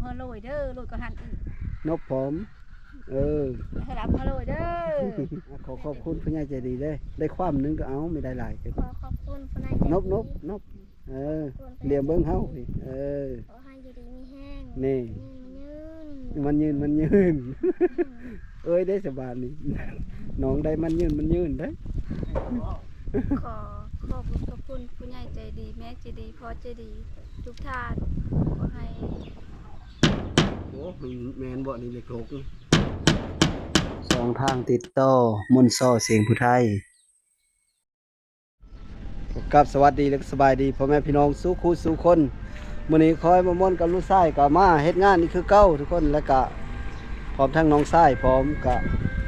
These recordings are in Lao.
ເຮົາໂລຍເດີ ໂລຍກໍຫັ້ນອີກ ນົບພ້ອມ ເອີ ໃຫ້ລຳເຮົາໂລຍເດີ. ຂໍຂອບຄຸນຜູ້ໃຫຍ່ໃຈດີເດີ ໄດ້ຄວາມໜຶ່ງກໍເອົາ ໄມ່ໄດ້ຫຼາຍກໍ ຂໍຂອບຄຸນຜູ້ໃຫຍ່ໃຈດີ ນົບ ນົບ ນົບ ເອີ ຂອບຄຸນຜູ້ໃຫຍ່ໃຈດີ ຫຼຽມເບິ່ງເຮົາ ເອີ ຂໍໃຫ້ຢູ່ດີມີແຮງ ນີ້ ມັນຍືນ ມັນຍືນ ມັນຍືນ ເອີຍ ໄດ້ສະບາຍນີ້ ນ້ອງໄດ້ມັນຍືນ ມັນຍືນເດ້. ຂໍຂອບຄຸນຂອບຄຸນຜູ້ໃຫຍ່ໃຈດີ ແມ່ໃຈດີ ພໍ່ໃຈດີ ທຸກທ່ານ ຂໍໃຫ້ ໂອ້ ແມ່ນບໍ່ນີ້ເລກຫົກ ຊ່ອງທາງຕິດຕໍ່ ມົນຊໍ ສຽງຜູ້ໄທ. ກັບສະຫວັດດີ ແລະ ສະບາຍດີພໍ່ແມ່ພີ່ນ້ອງສູ່ຄູ່ສູ່ຄົນ. ມື້ນີ້ຂ້ອຍມາມ່ວນກັບລູກຊາຍ ກໍມາເຮັດງານອີກຄືເກົ່າທຸກຄົນ ແລະ ກະພ້ອມທັງນ້ອງຊາຍພ້ອມ ກະ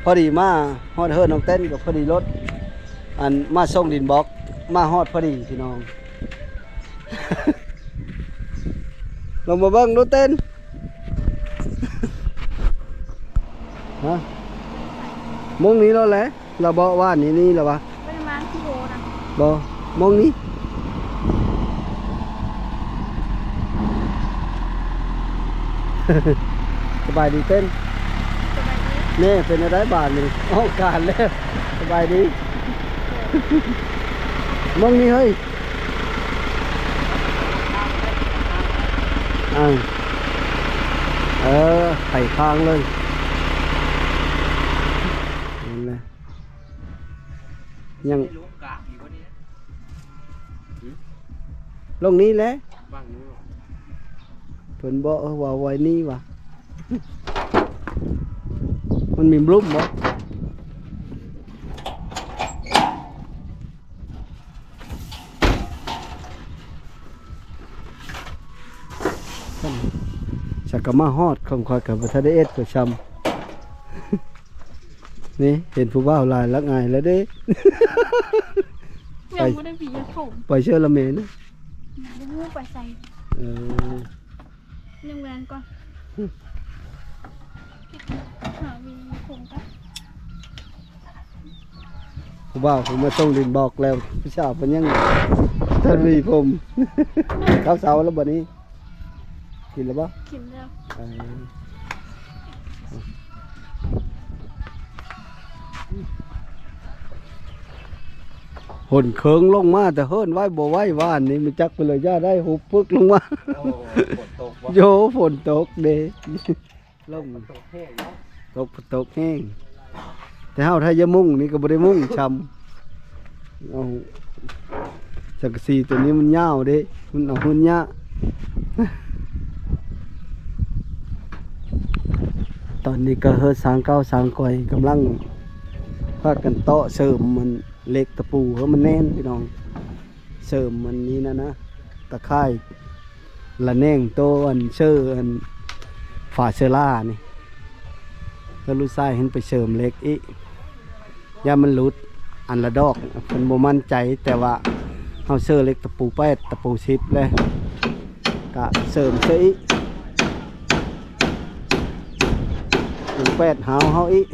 ພໍດີມາຮອດເຮືອນນ້ອງເຕັ້ນ ກໍພໍດີລົດ ອັນ ມາສົ່ງດິນບລັອກ ມາຮອດພໍດີພີ່ນ້ອງ. ລົງມາເບິ່ງດູເຕັ້ນ ຮະ ໂມງນີ້ແລ້ວແຫຼະ. ລາວເບາະວ່ານີ້ ນີ້ລາວວ່າ ບໍ່ໄດ້ມາທີ່ໂລນະ ບໍ່ ມອງນີ້ ສະບາຍດີເຕັ້ນ ສະບາຍດີ ແນ່ ເປັນແນວໃດບາດນີ້ ອອກການແລ້ວ ສະບາຍດີ ມອງນີ້ເຮີ້ຍ ອ້າວ ເອີ ໄຂຄາງເລີຍ ເຫັນແລ້ວ. ຍັງ ລົງນີ້ແຫຼະ ເພິ່ນບອກວ່າໄວ້ນີ້ຫວາ ມັນມີບລຸ່ມບໍ່ ສັກກະມາຮອດຂອງຂ້ອຍກໍບໍ່ທັນໄດ້ເອັດກໍຊ່ຳ. ນີ້ເຫັນຜູ້ບ່າວຫຼາຍລະອາຍແລ້ວເດ້ ຍັງບໍ່ໄດ້ມີຢາຖົມ ໄປເຊີລະເມນ ບໍ່ຮູ້ໄປໃສ ເອີ ຍັງແວ່ນກ່ອນ ຫາມີຢາຖົມກ່ອນ ຜູ້ບ່າວເພິ່ນມາສົ່ງດິນບລັອກແລ້ວ ຜູ້ສາວເພິ່ນຍັງທັນມີຜົມ ເຂົ້າເຊົ້າແລ້ວບັດນີ້. ກິນແລ້ວບໍ່? ກິນແລ້ວ ເອີ ຝົນເຄີງລົງມາ ແຕ່ເຮີນໄວ້ບໍ່ໄວ້ ວານນີ້ມັນຈັກເພິ່ນເລີຍ ຢ່າໄດ້ຫຸບປຶກລົງມາ ໂອ້ ຝົນຕົກບໍ່? ໂຢ ຝົນຕົກເດ້ ລົງ ຕົກແຮງເນາະ ຕົກ ຕົກແຮງ ແຕ່ເຮົາຖ້າຢ່າມຸງນີ້ກໍບໍ່ໄດ້ມຸງຊ່ຳ ເອົາ ສັງກະສີຕົວນີ້ມັນຍາວເດ້ ມັນເອົາຮຸນຍາກ. ຕອນນີ້ກໍເຮີດສາງເກົ່າສາງກ່ອຍ ກຳລັງພາກັນເຕາະເສີມມັນເຫຼັກຕະປູໃຫ້ມັນແໜ້ນພີ່ນ້ອງ ເສີມມັນນີ້ນະນະ ຕະຂ່າຍລະແໜງໂຕອັນເຊີອັນຝາເຊີລານີ້ ແລ້ວລູກຊາຍຫັ້ນໄປເສີມເຫຼັກອີກ ຢ້ານມັນຫຼຸດອັນລະດອກ ເພິ່ນບໍ່ໝັ້ນໃຈ ແຕ່ວ່າເຮົາເຊີເຫຼັກຕະປູແປດ ຕະປູສິບແລ້ວ ກະເສີມເສີອີກ ຕະປູແປດຫາວເຮົາອີກ.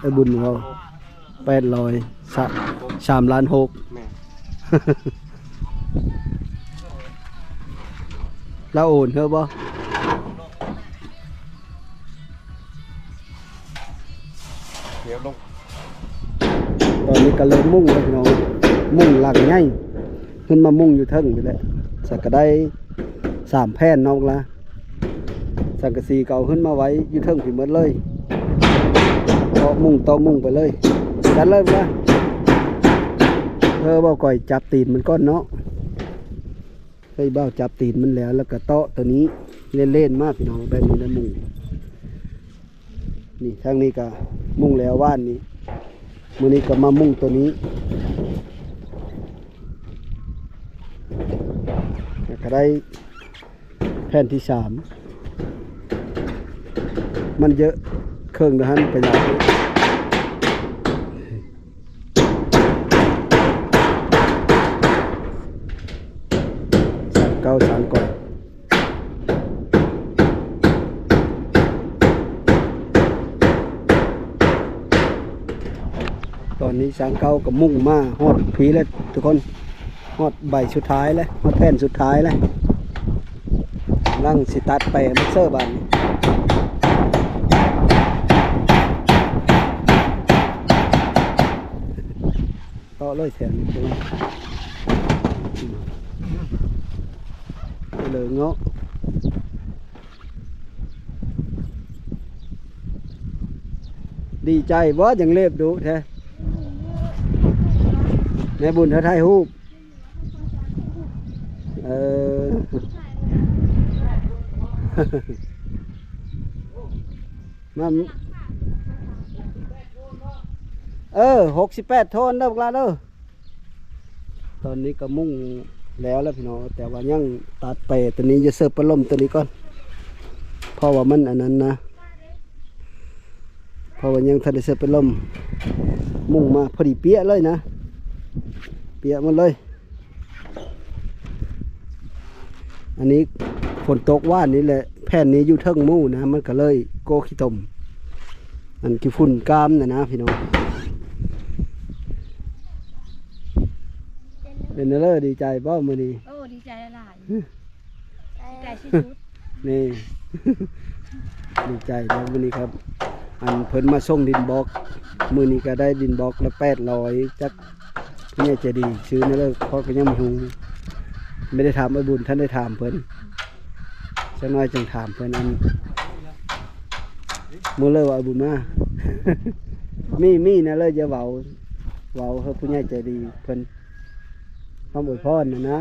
ໄອ້ບຸນເວົ້າ ແປດຮ້ອຍ ສາມ ສາມລ້ານຫົກ ແມ່ນ ລາວໂອນເຮີບໍ່? ດຽວລົງ ຕອນນີ້ກໍເລີ່ມມຸງແລ້ວພີ່ນ້ອງ ມຸງຫຼັງໃຫຍ່ ຂຶ້ນມາມຸງຢູ່ເທິງນີ້ແຫຼະ ສັກກະໄດ້ສາມແຜ່ນເນາະ ບັກຫຼາ ສັງກະສີກໍເອົາຂຶ້ນມາໄວ້ຢູ່ເທິງພີ້ໝົດເລີຍ ເຕາະມຸງ ເຕາະມຸງໄປເລີຍ ຈັດເລີຍ ບັກຫຼາ ເອີ ເວົ້າກ່ອຍຈັບຕີນມັນກ່ອນເນາະ ເອີ ບ່າວຈັບຕີນມັນແລ້ວ ແລ້ວກໍເຕາະຕົວນີ້ ເລ່ນໆມາພີ່ນ້ອງ ແບບນີ້ແຫຼະມຸງ. ນີ້ທາງນີ້ກະມຸງແລ້ວວານນີ້ ມື້ນີ້ກະມາມຸງໂຕນີ້ ກະໄດ້ແຜ່ນທີສາມ ມັນເຢີະເຄິ່ງດຽວຫັ້ນ ປະຢັດ ສາມເກົ້າ ສາມກວ່າ. ເ ຕອນນີ້ຊ່າງເກົ່າກໍມຸ່ງມາຮອດພີ້ແລ້ວທຸກຄົນ, ຮອດໃບສຸດທ້າຍແລ້ວ, ຮອດແຜ່ນສຸດທ້າຍແລ້ວ, ກຳລັງຊິຕັດແປມັນເຊີບາດນີ້. ເລາະເລີຍແຖວນີ້ ເລີຍເງາະ. ດີໃຈບໍ່ ຈັ່ງເລັບດຸແທ້? ແມ່ບຸນເຮົາຖ່າຍຮູບ. ເອີ ມາ ເອີ ຫົກສິບແປດໂທນເດີພວກຫຼານເດີ. ຕອນນີ້ກໍມຸງແລ້ວແຫຼະພີ່ນ້ອງ, ແຕ່ວ່າຍັງຕັດແປຕົວນີ້ ຈະເສີບພັດລົມຕົວນີ້ກ່ອນ ເພາະວ່າມັນອັນນັ້ນນະ, ເພາະວ່າຍັງທັນໄດ້ເສີບພັດລົມ. ມຸງມາພໍດີເປຍເລີຍນະ, ເປຍໝົດເລີຍ. ອັນນີ້ຝົນຕົກວານນີ້ແຫຼະ, ແຜ່ນນີ້ຢູ່ເທິງໝູ່ນະ, ມັນກໍເລີຍໂກະຂີ້ຕົມ ອັນຂີ້ຝຸ່ນກາມນະນະພີ່ນ້ອງ. ເປັນແນວເລີ ດີໃຈບໍ່ມື້ນີ້? ໂອ້ ດີໃຈຫຼາຍໆ ດີໃຈທີ່ສຸດນີ້. ດີໃຈແລ້ວມື້ນີ້ຄັບ, ອັນເພິ່ນມາສົ່ງດິນບລັອກ, ມື້ນີ້ກໍໄດ້ດິນບລັອກລະແປດຮ້ອຍ ຈັກຜູ້ໃຫຍ່ໃຈດີຊື້ແນວເລີ ເພາະກໍຍັງບໍ່ຮູ້, ໄມ່ໄດ້ຖາມອ້າຍບຸນ, ທັນໄດ້ຖາມເພິ່ນ. ຈັກໜ້ອຍຈຶ່ງຖາມເພິ່ນ ອັນມື້ເລີວ່າອ້າຍບຸນມາ ມີ ມີນະເລີ ຢ່າເວົ້າ ເວົ້າໃຫ້ຜູ້ໃຫຍ່ໃຈດີເພິ່ນຄຳອວຍພອນນະນະ.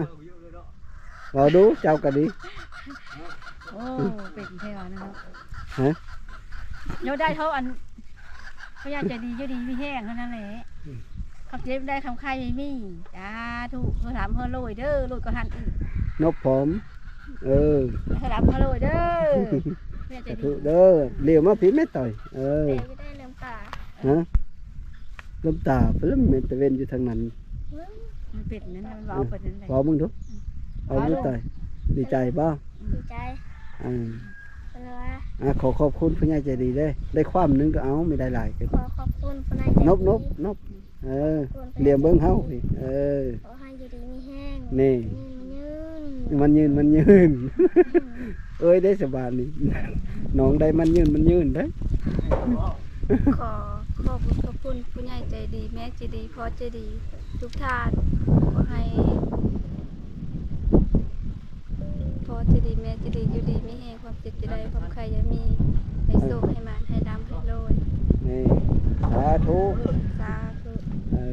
ເວົ້າດູ ເຈົ້າກໍດີ. ໂອ້ ເປັນແທ້ວ່ານັ້ນເນາະ. ຮະ? ເຈົ້າໄດ້ເທົ່າອັນ ພະຍາໃຈດີ ຢູ່ດີມີແຮງເທົ່ານັ້ນແຫຼະ. ອືມ ຄຳເຈັບໄດ້ ຄຳໄຂ້ມີ. ສາທຸ. ເຮົາຖາມເຮົາໂລຍເດີ ໂລຍກວ່າຫັ້ນອີກ. ນົບພ້ອມ. ເອີ ເຮົາຖາມເຮົາໂລຍເດີ ພະຍາໃຈດີ. ສາທຸເດີ. ຫຼຽວມາພີ້ແມ່ຕ່ອຍ. ເອີ ແຕ່ບໍ່ໄດ້ເລີ່ມຕາ. ຮະ? ເລີ່ມຕາ ເພິ່ນແມ່ນຕາເວັນຢູ່ທາງນັ້ນ. ມັນເປັນນັ້ນ ມັນເວົ້າໄປນັ້ນແຫຼະ. ເວົ້າເບິ່ງດູ. ອືມ ເອົາ ເອົາລູກຕາຍ ດີໃຈບໍ່? ອືມ ດີໃຈ. ອ່າ ເພິ່ນວ່າ ອ່າ ຂໍຂອບຄຸນຜູ້ໃຫຍ່ໃຈດີເດີ້ ໄດ້ຄວາມໜຶ່ງກໍເອົາ ມີໄດ້ຫຼາຍກໍ ຂໍຂອບຄຸນຜູ້ໃຫຍ່ໃຈດີ. ນົບ ນົບ ນົບ. ເອີ ຂອບຄຸນຜູ້ໃຫຍ່ໃຈດີ ຫຼຽມເບິ່ງເຮົາ. ເອີ ຂໍໃຫ້ຢູ່ດີມີແຮງ. ນີ້ ມັນຍືນ ມັນຍືນ ມັນຍືນ. ອືມ ເອີຍ ໄດ້ສະບາຍນີ້ ນ້ອງໄດ້ມັນຍືນ ມັນຍືນເດ້. ຂໍ ຂໍບຸນຂອບຄຸນຜູ້ໃຫຍ່ໃຈດີ ແມ່ໃຈດີ ພໍ່ໃຈດີ ທຸກທ່ານ. ຂໍໃຫ້ພໍ່ໃຈດີ ແມ່ໃຈດີ ຢູ່ດີມີແຮງ ຄວາມເຈັບຢ່າໄດ້ ຄວາມໄຂ້ຢ່າມີ ໃຫ້ໂຊກໃຫ້ໝານ ໃຫ້ລ່ຳໃຫ້ລວຍ. ນີ້ ສາທຸ ສາທຸ. ເອີ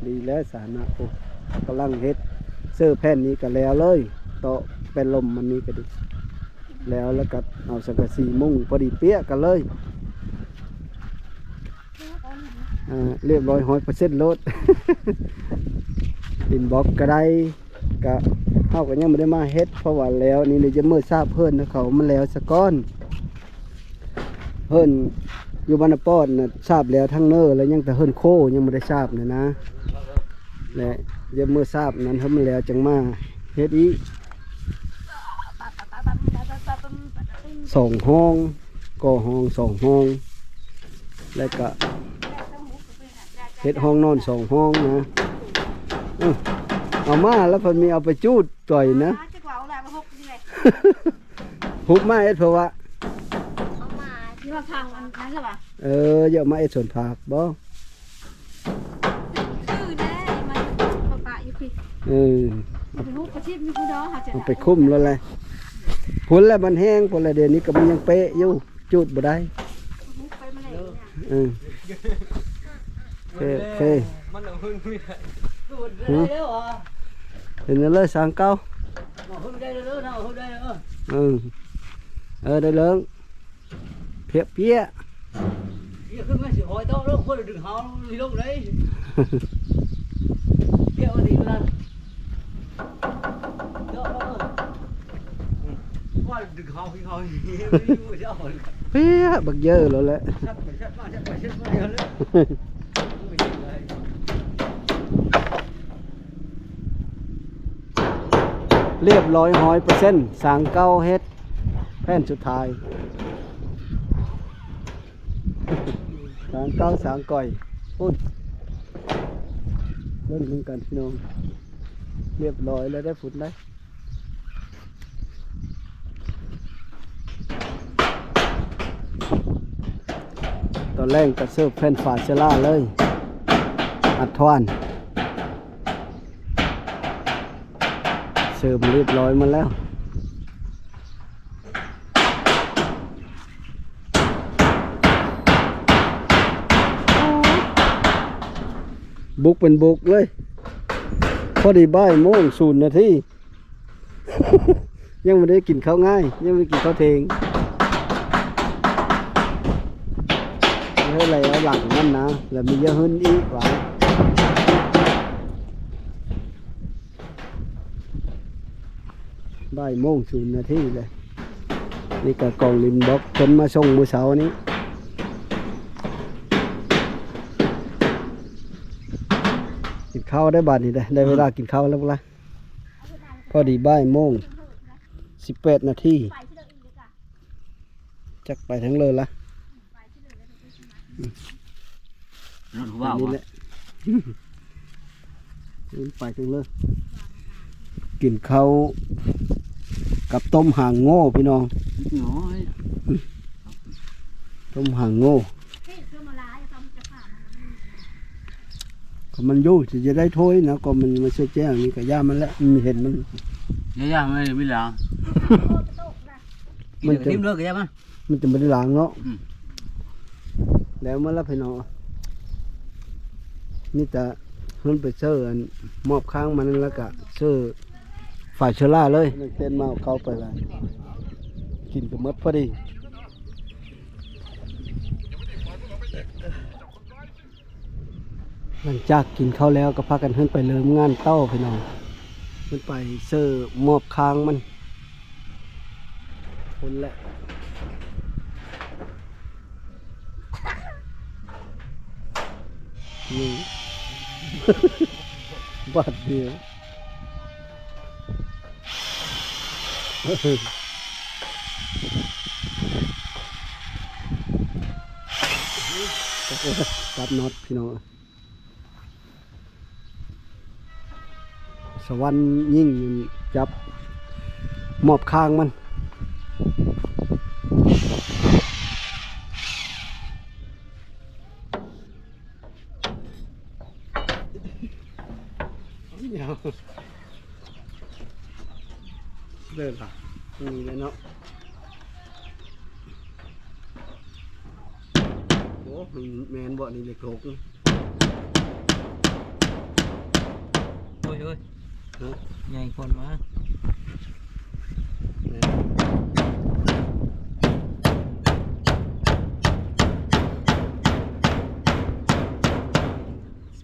ດີແລ້ວ ສານະ ໂອ້ ກຳລັງເຮັດເຊີແຜ່ນນີ້ກໍແລ້ວເລີຍ ເຕາະແປ້ນລົມມັນນີ້ກໍດີ ແລ້ວ ແລ້ວກໍເອົາສັງກະສີມຸງ ພໍດີເປຍກັນເລີຍ. ອ່າ ລຽບຮ້ອຍຮ້ອຍເປີເຊັນໂລດ. ດິນບລັອກກໍໄດ້ ກະ ເຮົາກໍຍັງບໍ່ໄດ້ມາເຮັດ ເພາະວ່າແລ້ວນີ້ເລີຍຈະເມີສາບເຮືອນເຂົາ ມັນແລ້ວສາກ່ອນ. ເຮືອນຢູ່ບ້ານນາປອດນະ ສາບແລ້ວທາງເນີ ແລ້ວຍັງແຕ່ເຮືອນໂຄ ຍັງບໍ່ໄດ້ສາບນະນະ ແລະ ຈະເມີສາບນັ້ນໃຫ້ມັນແລ້ວ ຈັ່ງມາເຮັດອີກສອງຫ້ອງ ກໍ່ຫ້ອງສອງຫ້ອງ ແລ້ວກະ ເຮັດຫ້ອງນອນສອງຫ້ອງນະ. ເອີ ເອົາມາແລ້ວເພິ່ນມີເອົາໄປຈູດຕ່ອຍນະ. ຮຸບມາເຮັດເພື່ອວ່າ ເອົາມາທີ່ວ່າທາງອັນນັ້ນລະຫວາ. ເອີ ເອົາມາເຮັດສວນຜັກບໍ່? ຄືແດ່ ມາປະປະຢູ່ພີ້. ເອີ ເອົາໄປຫຸບກະທິບຢູ່ພຸ້ນເນາະ ເຮົາຈະ ເອົາໄປຄຸມແລ້ວແຫຼະ. ພຸ້ນແຫຼະ ມັນແຫ້ງພຸ້ນແຫຼະ ດຽວນີ້ກໍມັນຍັງເປະຢູ່. ຈູດບໍ່ໄດ້. ເອີ ເຄ ເຄ ມັນເອົາເພິ່ນໄປໄດ້. ຫື? ເປັນຈັ່ງໃດ ສາງເກົ່າ? ເອົາເພິ່ນໄປໄດ້ເດີ ເອົາເພິ່ນໄປໄດ້ເດີ. ເອີ ເອີ ໄດ້ເລີງ ເພຍເປຍ. ເພຍຂຶ້ນມາຊິຫອຍເຕົາລົງ ຄົນດຶງເຮົາຊິລົງໄດ໋. ເພຍວ່າດີກວ່ານັ້ນ. ເພຍ ບັກເຢີໂລດແຫຼະ. ລຽບຮ້ອຍຮ້ອຍເປີເຊັນ ສາງເກົ່າເຮັດແຜ່ນສຸດທ້າຍ. ສາງເກົ່າສາງກ່ອຍພຸ້ນ. ເບິ່ງນຳກັນພີ່ນ້ອງ ຮຽບຮ້ອຍແລ້ວໄດ໋ ຝຸ່ນໄດ໋. ຕອນແລງກໍເສີບແຜ່ນຝາເຊື້ອລາເລີຍ ອັດທວນ ເສີມຮຽບຮ້ອຍໝົດແລ້ວ. ບຸກເປັນບຸກເລີຍ ພໍດີບ່າຍໂມງສູນນາທີ ຍັງບໍ່ໄດ້ກິນເຂົ້າງາຍ ຍັງບໍ່ໄດ້ກິນເຂົ້າເທີ່ຍງ ເຮັດໄລເອົາຫຼັງນັ້ນນະ ແລ້ວມີເຍາະຫຶ້ນອີກວ່າ. ບ່າຍໂມງສູນນາທີເລີຍ ນີ້ກະກອງດິນບລັອກເພິ່ນມາສົ່ງມື້ເຊົ້ານີ້. ກິນເຂົ້າໄດ້ບາດນີ້ເດ້ ໄດ້ເວລາກິນເຂົ້າແລ້ວພຸ້ນລະ ພໍດີບ່າຍໂມງສິບແປດນາທີ. ຈັກໄປທາງເລີລະ ລົດຫົວ ນີ້ແຫຼະ ໄປທາງເລີ ກິນເຂົ້າກັບຕົ້ມຫາງໂງ່ພີ່ນ້ອງ ຕົ້ມຫາງໂງ່ ກໍມັນຢູ່ທີ່ຈະໄດ້ຖ້ວຍນະ ກໍມັນມາເຊື່ອແຈ້ງນີ້ກໍຢ່າມັນແຫຼະ ມັນເຫັນມັນ ຢ່າໆ ມັນມີຫຼາງ ມັນຈະ ທິ່ມເລີກໍຢ່າມັນ ມັນຈະບໍ່ໄດ້ລ້າງເນາະ ອືມ ແລ້ວມາລະພີ່ນ້ອງ ມີແຕ່ເພິ່ນໄປເຊີອັນມອບຄ້າງມັນ ແລ້ວກະເຊີຝາເຊື້ອລາເລີຍ ເຕັ້ນມາເຂົ້າໄປລະ ກິນກໍໝົດພໍດີ. ຫຼັງຈາກກິນເຂົ້າແລ້ວກໍພາກັນຂຶ້ນໄປເລີ່ມງານຕໍ່ພີ່ນ້ອງ ຂຶ້ນໄປເຊີມອບຄ້າງມັນພຸ້ນແຫຼະ ນີ້ ບາດດຽວ. ຈັບນັອດພີ່ນ້ອງ ສະຫວັນຍິງຈັບມອບຄ້າງມັນ. ເດີນລະ ນີ້ແຫຼະເນາະ ໂອ້ ມັນແມ່ນບໍ່ນີ້ ເລກຫົກ ໂອ້ຍ ໂອ້ຍ ຮະ ໃຫຍ່ກວ່າມາ ແມ່ນ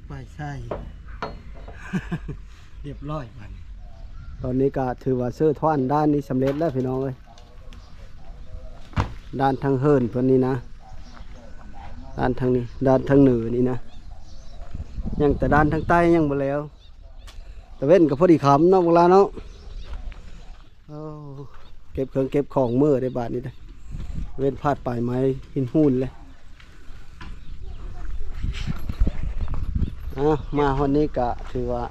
ໄປໃສ່ ຮຽບຮ້ອຍບາດນີ້ ຕອນນີ້ກໍຖືວ່າເຊີຖອນດ້ານນີ້ສຳເລັດແລ້ວພີ່ນ້ອງເອີຍ ດ້ານທາງເຫີນເພິ່ນນີ້ນະ ດ້ານທາງນີ້ ດ້ານທາງເໜືອນີ້ນະ ຍັງແຕ່ດ້ານທາງໃຕ້ຍັງບໍ່ແລ້ວ ຕາເວັນກໍພໍດີຄ່ຳເນາະ ພວກລາເນາະ. ໂອ້ ເກັບເຄື່ອງເກັບຂອງເມືອໄດ້ບາດນີ້ເດ້ ເວັ້ນພາດປາຍໄມ້ຫີນຫູນເລີຍ. ອ່າ ມາຮອດນີ້ກະຖືວ່າ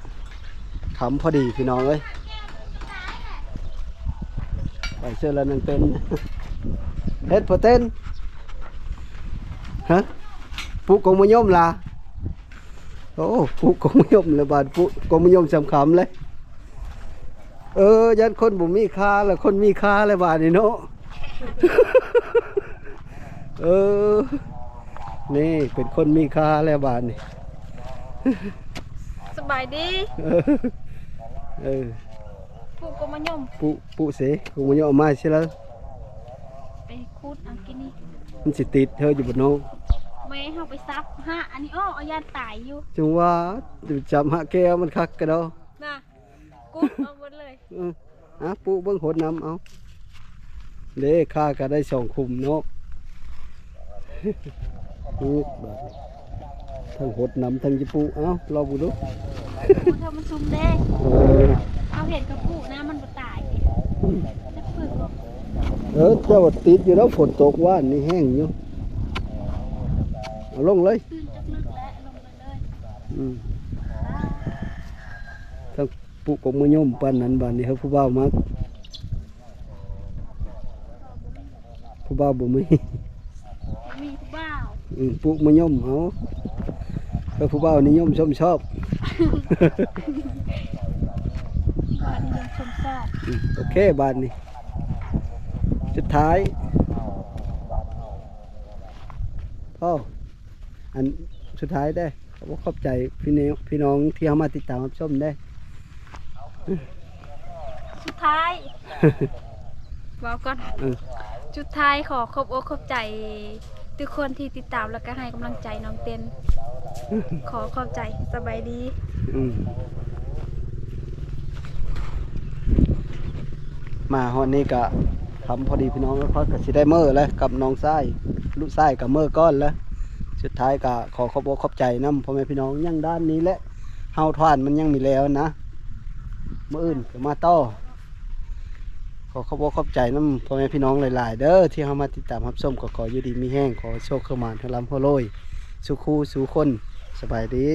ຄ່ຳພໍດີພີ່ນ້ອງເອີຍ ໄປເຊີລະນັ່ງເຕັ້ນ ເຮັດພໍເຕັ້ນ ຮະ ປູກກົງມະຍົມລະ ໂອ້ ປູກກົງມະຍົມລະບາດ ປູກກົງມະຍົມສຳຄັນເລີຍ. ເອີ ຢ້ານຄົນບໍ່ມີຄ່າລະ ຄົນມີຄ່າລະບາດນີ້ເນາະ ເອີ ນີ້ເປັນຄົນມີຄ່າແລ້ວບາດນີ້ ສະບາຍດີ ເອີ ປູກກົງມະຍົມ ປູ ປູເສ ກົງມະຍົມເອົາມາຊິລະ ໄປຂຸດເອົາກິນນີ້ ມັນຊິຕິດເຮີຢູ່ບໍ່ເນາະ ແມ່ເຮົາໄປສັບຫາອັນນີ້ ອໍ ເອົາຢ້ານຕາຍຢູ່ ຈັ່ງວ່າ ຈັບຫາແກ້ວມັນຄັກກະດອ ນະ ກຸດອອກໝົດເລີຍ ເອີ ອ່ະ ປູເບິ່ງຫົດນຳ ເອົາ ເດ້ ຂ້າກໍໄດ້ສອງຂຸມເນາະ ປູບາດນີ້ ທັງຫົດນຳ ທັງຈະປູ ເອົາ ລອງເບິ່ງດູ ປູເທື່ອມັນຊຸ່ມເດ້ ເອີ ເຮົາເຮັດກະປູນະ ມັນບໍ່ຕາຍ ອືມ ຈັກເພິ່ນບໍ່ ເອີ ແຕ່ວ່າຕິດຢູ່ແລ້ວ ຝົນຕົກວານນີ້ແຮງຢູ່ ເອົາລົງເລີຍ ຕື່ນຈັກລຶກແລ້ວ ລົງເລີຍ ເລີຍ ອືມ ທັງປູກກົກມະຍົມປານນັ້ນ ບາດນີ້ເຮີຜູ້ບ່າວມາ ຜູ້ບ່າວບໍ່ມີ ມີຜູ້ບ່າວ ອືມ ປູກມະຍົມເອົາ ເອີ ຜູ້ບ່າວນິຍົມຊົມຊອບ ບ່າວນິຍົມຊົມຊອບ ອືມ ໂອເຄ ບາດນີ້ ສຸດທ້າຍ ພໍ ອັນສຸດທ້າຍເດ້ ຂອບອົກຂອບໃຈພີ່ນ້ອງ ພີ່ນ້ອງທີ່ເຮົາມາຕິດຕາມຮັບຊົມເດ້ ສຸດທ້າຍ ເວົ້າກ່ອນ ເອີ ສຸດທ້າຍຂໍຂອບອົກຂອບໃຈທຸກຄົນທີ່ຕິດຕາມ ແລ້ວກໍໃຫ້ກຳລັງໃຈນ້ອງເຕັ້ນ ຂໍຂອບໃຈ ສະບາຍດີ ອືມ ມາຮອດນີ້ກະຄ່ຳພໍດີພີ່ນ້ອງ ຂ້ອຍກະຊິໄດ້ເມືອແລ້ວກັບນ້ອງຊາຍ ລູກຊາຍກະເມືອກ່ອນແລ້ວ ສຸດທ້າຍກະຂໍຂອບອົກຂອບໃຈນຳພໍ່ແມ່ພີ່ນ້ອງ ຍັງດ້ານນີ້ແຫຼະ ເຮົາທານມັນຍັງມີແລ້ວນະ ມື້ອື່ນກໍມາຕໍ່ ຂໍຂອບອົກຂອບໃຈນຳພໍ່ແມ່ພີ່ນ້ອງຫຼາຍໆເດີ ທີ່ເຮົາມາຕິດຕາມຮັບຊົມ ກໍຂໍຢູ່ດີມີແຮງ ຂໍໂຊກເຂົ້າມາໃຫ້ລ່ຳໃຫ້ລວຍ ສູ່ຄູ່ສູ່ຄົນ ສະບາຍດີ.